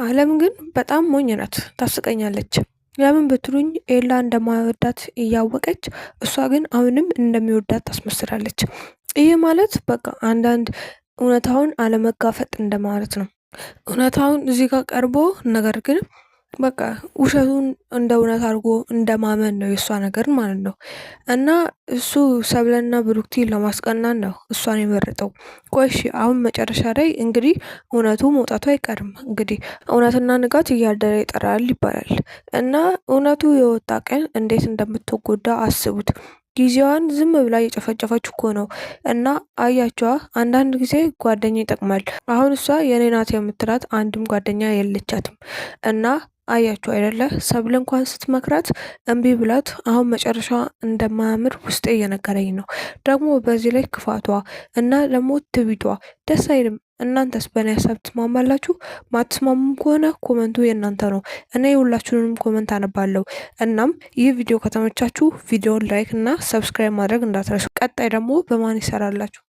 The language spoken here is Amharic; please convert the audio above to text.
አለም ግን በጣም ሞኝ ናት፣ ታስቀኛለች። ለምን ብትሉኝ ኤላ እንደማይወዳት እያወቀች እሷ ግን አሁንም እንደሚወዳት ታስመስላለች። ይህ ማለት በቃ አንዳንድ እውነታውን አለመጋፈጥ እንደማለት ነው። እውነታውን እዚህ ጋር ቀርቦ ነገር ግን በቃ ውሸቱን እንደ እውነት አድርጎ እንደማመን ነው የእሷ ነገር ማለት ነው። እና እሱ ሰብለና ብሩክቲን ለማስቀናት ነው እሷን የመረጠው። ቆይ እሺ አሁን መጨረሻ ላይ እንግዲህ እውነቱ መውጣቱ አይቀርም። እንግዲህ እውነትና ንጋት እያደረ ይጠራል ይባላል። እና እውነቱ የወጣ ቀን እንዴት እንደምትጎዳ አስቡት። ጊዜዋን ዝም ብላ እየጨፈጨፈች እኮ ነው። እና አያቸዋ አንዳንድ ጊዜ ጓደኛ ይጠቅማል። አሁን እሷ የኔ ናት የምትላት አንድም ጓደኛ የለቻትም። እና አያችሁ አይደለ ሰብለ እንኳን ስትመክራት እምቢ ብላት አሁን መጨረሻ እንደማያምር ውስጤ እየነገረኝ ነው። ደግሞ በዚህ ላይ ክፋቷ እና ደግሞ ትቢቷ ደስ አይልም። እናንተስ በእኔ ሀሳብ ትስማማላችሁ? ማትስማሙም ከሆነ comment ኡ የእናንተ ነው። እኔ የሁላችሁንም comment አነባለሁ። እናም ይህ ቪዲዮ ከተመቻችሁ ቪዲዮን like እና subscribe ማድረግ እንዳትረሱ። ቀጣይ ደግሞ በማን ይሰራላችሁ?